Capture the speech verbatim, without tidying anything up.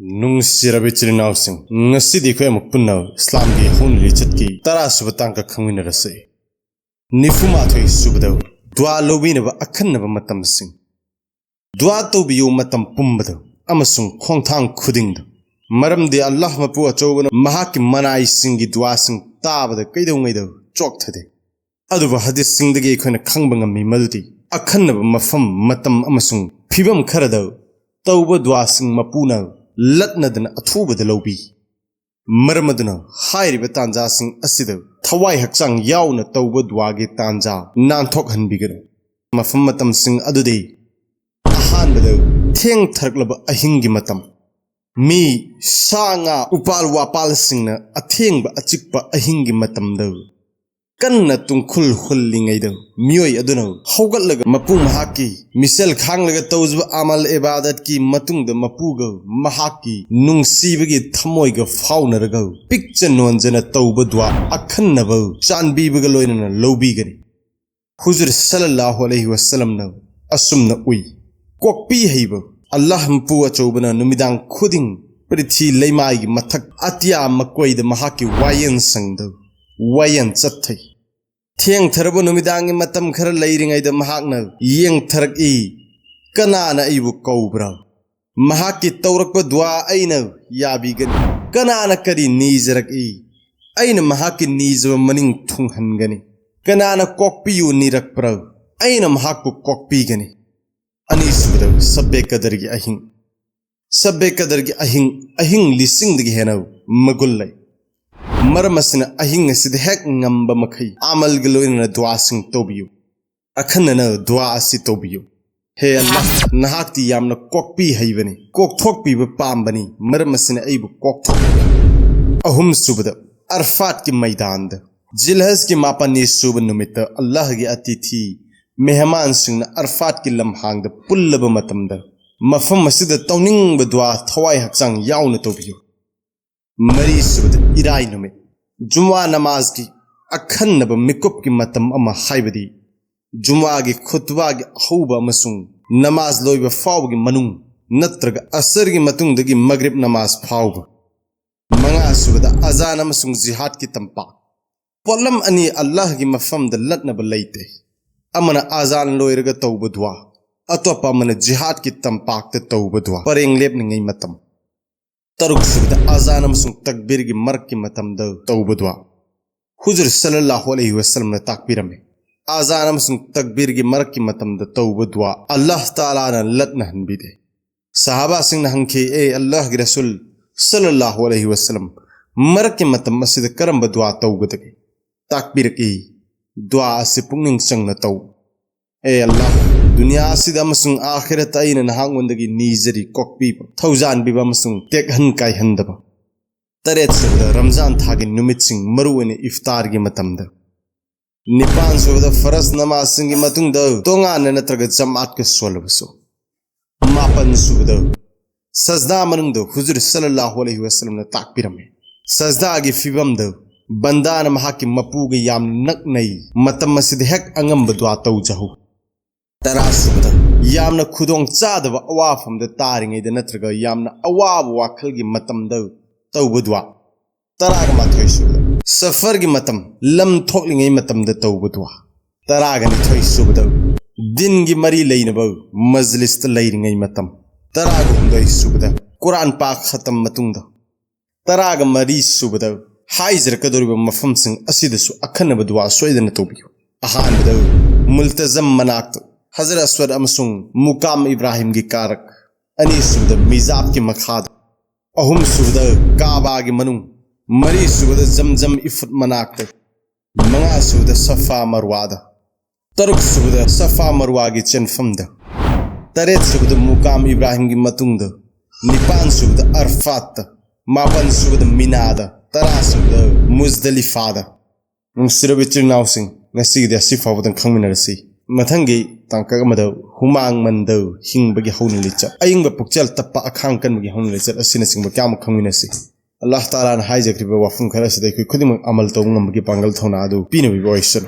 ꯅꯨꯡꯁꯤꯔꯕ ꯏꯆꯤꯜ ꯏꯅꯥꯎꯁꯤꯡ, ꯉꯁꯤꯗꯤ ꯑꯩꯈꯣꯏ ꯑꯃꯨꯛ ꯄꯨꯟꯅ ꯏꯁꯂꯥꯝꯒꯤ ꯍꯧꯅ ꯂꯤꯆꯠꯀꯤ ꯇꯔꯥ ꯁꯨꯕ ꯇꯥꯡꯀꯛ ꯈꯪꯃꯤꯟꯅꯔꯁꯤ꯫ ꯅꯤꯐꯨ ꯃꯥꯊꯣꯏ ꯁꯨꯕꯗ ꯗꯨꯋꯥ ꯂꯧꯕꯤꯅꯕ ꯑꯈꯟꯅꯕ ꯃꯇꯝꯁꯤꯡ꯫ ꯗꯨꯋꯥ ꯇꯧꯕꯤꯌꯨ ꯃꯇꯝ ꯄꯨꯝꯕꯗ ꯑꯃꯁꯨꯡ ꯈꯣꯡꯊꯥꯡ ꯈꯨꯗꯤꯡꯗ, ꯃꯔꯝꯗꯤ ꯑꯜꯂꯥꯍ ꯃꯄꯨ ꯑꯆꯧꯕꯅ ꯃꯍꯥꯛꯀꯤ ꯃꯅꯥꯏꯁꯤꯡꯒꯤ ꯗꯨꯋꯥꯁꯤꯡ ꯇꯥꯕꯗ ꯀꯩꯗꯧꯉꯩꯗ ꯆꯣꯛꯊꯗꯦ꯫ ꯑꯗꯨꯕꯨ ꯍꯗꯤꯁꯁꯤꯡꯗꯒꯤ ꯑꯩꯈꯣꯏꯅ ꯈꯪꯕ ꯉꯝꯃꯤ ꯃꯗꯨꯗꯤ ꯑꯈꯟꯅꯕ ꯃꯐꯝ, ꯃꯇꯝ ꯑꯃꯁꯨꯡ ꯐꯤꯚꯝ ꯈꯔꯗ ꯇꯧꯕ ꯗꯨꯋꯥꯁꯤꯡ ꯃꯄꯨꯅ ꯂꯠꯅꯗꯅ ꯑꯊꯨꯕꯗ ꯂꯧꯕꯤ꯫ ꯃꯔꯝ ꯑꯗꯨꯅ ꯍꯥꯏꯔꯤꯕ ꯇꯥꯟꯖꯥꯁꯤꯡ ꯑꯁꯤꯗ ꯊꯋꯥꯏ ꯍꯛꯆꯥꯡ ꯌꯥꯎꯅ ꯇꯧꯕ ꯗꯨꯋꯥꯒꯤ ꯇꯥꯟꯖꯥ ꯅꯥꯟꯊꯣꯛꯍꯟꯕꯤꯒꯅꯨ꯫ ꯃꯐꯝ ꯃꯇꯝꯁꯤꯡ ꯑꯗꯨꯗꯤ: ꯑꯍꯥꯟꯕꯗ, ꯊꯦꯡꯊꯔꯛꯂꯕ ꯑꯍꯤꯡꯒꯤ ꯃꯇꯝ꯫ ꯃꯤ, ꯁꯥ ꯉꯥ, ꯎꯄꯥꯜ ꯋꯥꯄꯥꯜꯁꯤꯡꯅ ꯑꯊꯦꯡꯕ ꯑꯆꯤꯛꯄ ꯑꯍꯤꯡꯒꯤ ꯃꯇꯝꯗ ꯀꯟꯅ ꯇꯨꯡꯈꯨꯜ ꯍꯨꯜꯂꯤꯉꯩꯗ, ꯃꯤꯑꯣꯏ ꯑꯗꯨꯅ ꯍꯧꯒꯠꯂꯒ ꯃꯄꯨ ꯃꯍꯥꯛꯀꯤ ꯃꯤꯁꯦꯜ ꯈꯥꯡꯂꯒ ꯇꯧꯖꯕ ꯑꯃꯜ ꯏꯕꯥꯗꯠꯀꯤ ꯃꯇꯨꯡꯗ ꯃꯄꯨꯒ ꯃꯍꯥꯛꯀꯤ ꯅꯨꯡꯁꯤꯕꯒꯤ ꯊꯃꯣꯏꯒ ꯐꯥꯎꯅꯔꯒ ꯄꯤꯛꯆ ꯅꯣꯟꯖꯅ ꯇꯧꯕ ꯗꯨꯋꯥ ꯑꯈꯟꯅꯕ ꯆꯥꯟꯕꯤꯕꯒ ꯂꯣꯏꯅꯅ ꯂꯧꯕꯤꯒꯅꯤ꯫ ꯍꯨꯖꯨꯔ ꯁꯜꯂꯜꯂꯥꯍꯨ ꯑꯂꯩꯍꯤ ꯋꯁꯜꯂꯝꯅ ꯑꯁꯨꯝꯅ ꯎꯏ: ꯀꯣꯛꯄꯤ ꯍꯩꯕ ꯑꯜꯂꯥꯍ ꯃꯄꯨ ꯑꯆꯧꯕꯅ ꯅꯨꯃꯤꯗꯥꯡ ꯈꯨꯗꯤꯡ ꯄ꯭ꯔꯤꯊꯤ ꯂꯩꯃꯥꯏꯒꯤ ꯃꯊꯛ ꯑꯇꯤꯌꯥ ꯃꯀꯣꯏꯗ ꯃꯍꯥꯛꯀꯤ ꯋꯥꯌꯦꯟ ꯁꯪꯗ ꯋꯥꯌꯦꯟ ꯆꯠꯊꯩ꯫ ꯊꯦꯡꯊꯔꯕ ꯅꯨꯃꯤꯗꯥꯡꯒꯤ ꯃꯇꯝ ꯈꯔ ꯂꯩꯔꯤꯉꯩꯗ ꯃꯍꯥꯛꯅ ꯌꯦꯡꯊꯔꯛꯏ, "ꯀꯅꯥꯅ ꯑꯩꯕꯨ ꯀꯧꯕ꯭ꯔꯥ? ꯃꯍꯥꯛꯀꯤ ꯇꯧꯔꯛꯄ ꯗꯨꯋꯥ ꯑꯩꯅ ꯌꯥꯕꯤꯒꯅꯤ? ꯀꯅꯥꯅ ꯀꯔꯤ ꯅꯤꯖꯔꯛꯏ? ꯑꯩꯅ ꯃꯍꯥꯛꯀꯤ ꯅꯤꯖꯕ ꯃꯅꯤꯡ ꯊꯨꯡꯍꯟꯒꯅꯤ꯫ ꯀꯅꯥꯅ ꯀꯣꯛꯄꯤꯌꯨ ꯅꯤꯔꯛꯄ꯭ꯔꯥ? ꯑꯩꯅ ꯃꯍꯥꯛꯄꯨ ꯀꯣꯛꯄꯤꯒꯅꯤ"꯫ ꯑꯅꯤꯁꯨꯕꯗ, ꯁꯕꯦ ꯀꯗꯔꯒꯤ ꯑꯍꯤꯡ꯫ ꯁꯕꯦ ꯀꯗꯔꯒꯤ ꯑꯍꯤꯡ, ꯑꯍꯤꯡ ꯂꯤꯁꯤꯡꯗꯒꯤ ꯍꯦꯟꯅ ꯃꯒꯨꯟ ꯂꯩ꯫ ꯃꯔꯝ ꯑꯁꯤꯅ ꯑꯍꯤꯡ ꯑꯁꯤꯗ ꯍꯦꯛ ꯉꯝꯕ ꯃꯈꯩ ꯑꯃꯜꯒ ꯂꯣꯏꯅꯅ ꯗꯨꯋꯥꯁꯤꯡ ꯇꯧꯕꯤꯌꯨ꯫ ꯑꯈꯟꯅꯅ ꯗꯨꯋꯥ ꯑꯁꯤ ꯇꯧꯕꯤꯌꯨ: "ꯍꯦ ꯑꯜꯂꯥꯍ, ꯅꯍꯥꯛꯇꯤ ꯌꯥꯝꯅ ꯀꯣꯛꯄꯤ ꯍꯩꯕꯅꯤ, ꯀꯣꯛꯊꯣꯛꯄꯤꯕ ꯄꯥꯝꯕꯅꯤ, ꯃꯔꯝ ꯑꯁꯤꯅ ꯑꯩꯕꯨ ꯀꯣꯛꯊꯣꯛꯄꯤꯌꯨ"꯫ ꯑꯍꯨꯝꯁꯨꯕꯗ, ꯑꯔꯐꯥꯠꯀꯤ ꯃꯩꯗꯥꯟꯗ꯫ ꯖꯤꯜꯍꯖꯀꯤ ꯃꯥꯄꯟꯅꯤ ꯁꯨꯕ ꯅꯨꯃꯤꯠꯇ ꯑꯜꯂꯥꯍꯒꯤ ꯑꯇꯤꯊꯤ ꯃꯦꯍꯃꯥꯟꯁꯤꯡꯅ ꯑꯔꯐꯥꯠꯀꯤ ꯂꯝꯍꯥꯡꯗ ꯄꯨꯜꯂꯕ ꯃꯇꯝꯗ, ꯃꯐꯝ ꯑꯁꯤꯗ ꯇꯧꯅꯤꯡꯕ ꯗꯨꯋꯥ ꯊꯋꯥꯏ ꯍꯛꯆꯥꯡ ꯌꯥꯎꯅ ꯇꯧꯕꯤꯌꯨ꯫ ꯃꯔꯤꯁꯨꯕꯗ, ꯏꯔꯥꯏ ꯅꯨꯃꯤꯠ꯫ ꯖꯨꯃꯥ ꯅꯃꯥꯖꯒꯤ ꯑꯈꯟꯅꯕ ꯃꯤꯀꯨꯞꯀꯤ ꯃꯇꯝ ꯑꯃ, ꯍꯥꯏꯕꯗꯤ ꯖꯨꯃꯥꯒꯤ ꯈꯨꯠꯕꯥꯒꯤ ꯑꯍꯧꯕ ꯑꯃꯁꯨꯡ ꯅꯃꯥꯖ ꯂꯣꯏꯕ ꯐꯥꯎꯕꯒꯤ ꯃꯅꯨꯡ, ꯅꯠꯇ꯭ꯔꯒ ꯑꯁꯔꯒꯤ ꯃꯇꯨꯡꯗꯒꯤ ꯃꯒ꯭ꯔꯤꯕ ꯅꯃꯥꯖ ꯐꯥꯎꯕ꯫ ꯃꯉꯥꯁꯨꯕꯗ ꯑꯖꯥꯟ ꯑꯃꯁꯨꯡ ꯖꯤꯍꯥꯗꯀꯤ ꯇꯝꯄꯥꯛ꯫ ꯄꯣꯠꯂꯝ ꯑꯅꯤ ꯑꯜꯂꯥꯍꯒꯤ ꯃꯐꯝꯗ ꯂꯠꯅꯕ ꯂꯩꯇꯦ꯫ ꯑꯃꯅ ꯑꯖꯥꯟ ꯂꯣꯏꯔꯒ ꯇꯧꯕ ꯗꯨꯋꯥ, ꯑꯇꯣꯞꯄ ꯑꯃꯅ ꯖꯤꯍꯥꯗꯀꯤ ꯇꯝꯄꯥꯛꯇ ꯇꯧꯕ ꯗꯨꯋꯥ, ꯄꯔꯦꯡ ꯂꯦꯞꯅꯉꯩ ꯃꯇꯝ꯫ ꯇꯔꯨꯛꯁꯨꯕꯗ ꯑꯖꯥꯟ ꯑꯃꯁꯨꯡ ꯇꯛꯕꯤꯔꯒꯤ ꯃꯔꯛꯀꯤ ꯃꯇꯝꯗ ꯇꯧꯕ ꯗꯨꯋꯥ꯫ ꯍꯨꯖꯨꯔ ꯁꯜꯂꯜꯂꯥꯍꯨ ꯑꯂꯩꯍꯤ ꯋꯁꯜꯂꯝꯅ ꯇꯥꯛꯄꯤꯔꯝꯃꯤ, ꯑꯖꯥꯟ ꯑꯃꯁꯨꯡ ꯇꯛꯕꯤꯔꯒꯤ ꯃꯔꯛꯀꯤ ꯃꯇꯝꯗ ꯇꯧꯕ ꯗꯨꯋꯥ ꯑꯜꯂꯥꯍ ꯇꯥꯂꯥꯅ ꯂꯠꯅꯍꯟꯕꯤꯗꯦ꯫ ꯁꯍꯥꯕꯥꯁꯤꯡꯅ ꯍꯪꯈꯤ, "ꯑꯦ ꯑꯜꯂꯥꯍꯒꯤ ꯔꯁꯨꯜ ꯁꯜꯂꯜꯂꯥꯍꯨ ꯑꯂꯩꯍꯤ ꯋꯁꯜꯂꯝ, ꯃꯔꯛꯀꯤ ꯃꯇꯝ ꯑꯁꯤꯗ ꯀꯔꯝꯕ ꯗꯨꯋꯥ ꯇꯧꯒꯗꯒꯦ?" ꯇꯥꯛꯄꯤꯔꯛꯏ, "ꯗꯨꯋꯥ ꯑꯁꯤ ꯄꯨꯛꯅꯤꯡ ꯆꯪꯅ ꯇꯧ꯫ ꯑꯦ ꯑꯜꯂꯥꯍ, ꯗꯨꯅꯤꯌꯥ ꯑꯁꯤꯗ ꯑꯃꯁꯨꯡ ꯑꯥꯈꯤꯔꯠꯇ ꯑꯩꯅ ꯅꯍꯥꯛꯉꯣꯟꯗꯒꯤ ꯅꯤꯖꯔꯤ ꯀꯣꯛꯄꯤꯕ, ꯊꯧꯖꯥꯟꯕꯤꯕ ꯑꯃꯁꯨꯡ ꯇꯦꯛꯍꯟ ꯀꯥꯏꯍꯟꯗꯕ꯫" ꯇꯔꯦꯠꯁꯨꯕꯗ ꯔꯝꯖꯥꯟ ꯊꯥꯒꯤ ꯅꯨꯃꯤꯠꯁꯤꯡ, ꯃꯔꯨꯑꯣꯏꯅ ꯏꯐꯇꯥꯔꯒꯤ ꯃꯇꯝꯗ꯫ ꯅꯤꯄꯥꯟꯁꯨꯕꯗ ꯐꯔꯖ ꯅꯃꯥꯖꯁꯤꯡꯒꯤ ꯃꯇꯨꯡꯗ ꯇꯣꯉꯥꯟꯅ ꯅꯠꯇ꯭ꯔꯒ ꯖꯃꯥꯠꯀ ꯁꯣꯜꯂꯕꯁꯨ꯫ ꯃꯥꯄꯟꯁꯨꯕꯗ ꯁꯖꯗꯥ ꯃꯅꯨꯡꯗ ꯍꯨꯖꯨꯔ ꯁꯜꯂꯜꯂꯥꯍꯨ ꯑꯂꯩꯍꯤ ꯋꯁꯜꯂꯝꯅ ꯇꯥꯛꯄꯤꯔꯝꯃꯤ, ꯁꯖꯗꯥꯒꯤ ꯐꯤꯕꯝꯗ ꯕꯟꯗꯥꯅ ꯃꯍꯥꯛꯀꯤ ꯃꯄꯨꯒ ꯌꯥꯝꯅ ꯅꯛꯅꯩ, ꯃꯇꯝ ꯑꯁꯤꯗ ꯍꯦꯛ ꯑꯉꯝꯕ ꯗꯨꯋꯥ ꯇꯧꯖꯍꯧ꯫ ꯇꯔꯥꯁꯨꯕꯗ ꯌꯥꯝꯅ ꯈꯨꯗꯣꯡ ꯆꯥꯗꯕ ꯑꯋꯥꯐꯝꯗ ꯇꯥꯔꯤꯉꯩꯗ ꯅꯠꯇ꯭ꯔꯒ ꯌꯥꯝꯅ ꯑꯋꯥꯕ ꯋꯥꯈꯜꯒꯤ ꯃꯇꯝꯗ ꯇꯧꯕ ꯗꯨꯋꯥ꯫ ꯇꯔꯥꯒ ꯃꯥꯊꯣꯏꯁꯨꯕꯗ ꯁꯐꯔꯒꯤ ꯃꯇꯝ, ꯂꯝ ꯊꯣꯛꯂꯤꯉꯩ ꯃꯇꯝꯗ ꯇꯧꯕ ꯗꯨꯋꯥ꯫ ꯇꯔꯥꯒ ꯅꯤꯊꯣꯏꯁꯨꯕꯗ ꯗꯤꯟꯒꯤ ꯃꯔꯤ ꯂꯩꯅꯕ ꯃꯖꯂꯤꯁꯇ ꯂꯩꯔꯤꯉꯩ ꯃꯇꯝ꯫ ꯇꯔꯥꯒ ꯍꯨꯝꯗꯣꯏꯁꯨꯕꯗ ꯀꯨꯔꯥꯟ ꯄꯥꯛ ꯈꯇꯝ ꯃꯇꯨꯡꯗ꯫ ꯇꯔꯥꯒ ꯃꯔꯤꯁꯨꯕꯗ ꯍꯥꯏꯖꯔꯛꯀꯗꯧꯔꯤꯕ ꯃꯐꯝꯁꯤꯡ ꯑꯁꯤꯗꯁꯨ ꯑꯈꯟꯅꯕ ꯗꯨꯋꯥ ꯁꯣꯏꯗꯅ ꯇꯧꯕꯤꯌꯨ꯫ ꯑꯍꯥꯟꯕꯗ ꯃꯨꯜꯇꯖꯝ ꯃꯅꯥꯛꯇ ꯍꯖꯔ ꯑꯁꯋꯗ ꯑꯃꯁꯨꯡ ꯃꯨꯀꯥꯝ ꯏꯕ꯭ꯔꯥꯍꯤꯝꯒꯤ ꯀꯥꯔꯛ, ꯑꯅꯤꯁꯨꯕꯗ ꯃꯤꯖꯥꯕꯀꯤ ꯃꯈꯥꯗ, ꯑꯍꯨꯝꯁꯨꯕꯗ ꯀꯥꯕꯥꯒꯤ ꯃꯅꯨꯡ, ꯃꯔꯤꯁꯨꯕꯗ ꯖꯝꯖꯝ ꯏꯐꯨꯠ ꯃꯅꯥꯛꯇ, ꯃꯉꯥꯁꯨꯕꯗ ꯁꯐꯥ ꯃꯔꯋꯥꯗ, ꯇꯔꯨꯛꯁꯨꯕꯗ ꯁꯐꯥ ꯃꯔꯋꯥꯒꯤ ꯆꯦꯟꯐꯝꯗ, ꯇꯔꯦꯠꯁꯨꯕꯗ ꯃꯨꯀꯥꯝ ꯏꯕ꯭ꯔꯥꯍꯤꯝꯒꯤ ꯃꯇꯨꯡꯗ, ꯅꯤꯄꯥꯟꯁꯨꯕꯗ ꯑꯔꯐꯥꯠꯇ, ꯃꯥꯄꯟꯁꯨꯕꯗ ꯃꯤꯅꯥꯗ, ꯇꯔꯥꯁꯨꯕꯗ ꯃꯨꯖꯗꯂꯤꯐꯥꯗ꯫ ꯅꯨꯡꯁꯤꯔꯕ ꯏꯆꯤꯜ ꯏꯅꯥꯎꯁꯤꯡ, ꯉꯁꯤꯒꯤꯗꯤ ꯑꯁꯤ ꯐꯥꯎꯕꯗꯪ ꯈꯪꯃꯤꯟꯅꯔꯁꯤ꯫ ꯃꯊꯪꯒꯤ ꯇꯥꯡꯀꯛ ꯑꯃꯗ ꯍꯨꯃꯥꯡ ꯃꯟꯗꯧ ꯍꯤꯡꯕꯒꯤ ꯍꯧꯅ ꯂꯤꯆꯠ, ꯑꯏꯪꯕ ꯄꯨꯛꯆꯦꯜ ꯇꯞꯄ ꯑꯈꯥꯡ ꯀꯟꯕꯒꯤ ꯍꯧꯅ ꯂꯤꯆꯠ ꯑꯁꯤꯅꯆꯤꯡꯕ ꯀꯌꯥ ꯑꯃ ꯈꯪꯃꯤꯟꯅꯁꯤ꯫ ꯑꯜꯂꯥꯍ ꯇꯥꯂꯥꯅ ꯍꯥꯏꯖꯈ꯭ꯔꯤꯕ ꯋꯥꯐꯝ ꯈꯔ ꯑꯁꯤꯗ ꯑꯩꯈꯣꯏ ꯈꯨꯗꯤꯡꯃꯛ ꯑꯃꯜ ꯇꯧꯕ ꯉꯝꯕꯒꯤ ꯄꯥꯡꯒꯜ ꯊꯧꯅꯥ ꯑꯗꯨ ꯄꯤꯅꯕꯤꯕ ꯑꯣꯏꯁꯅꯨ꯫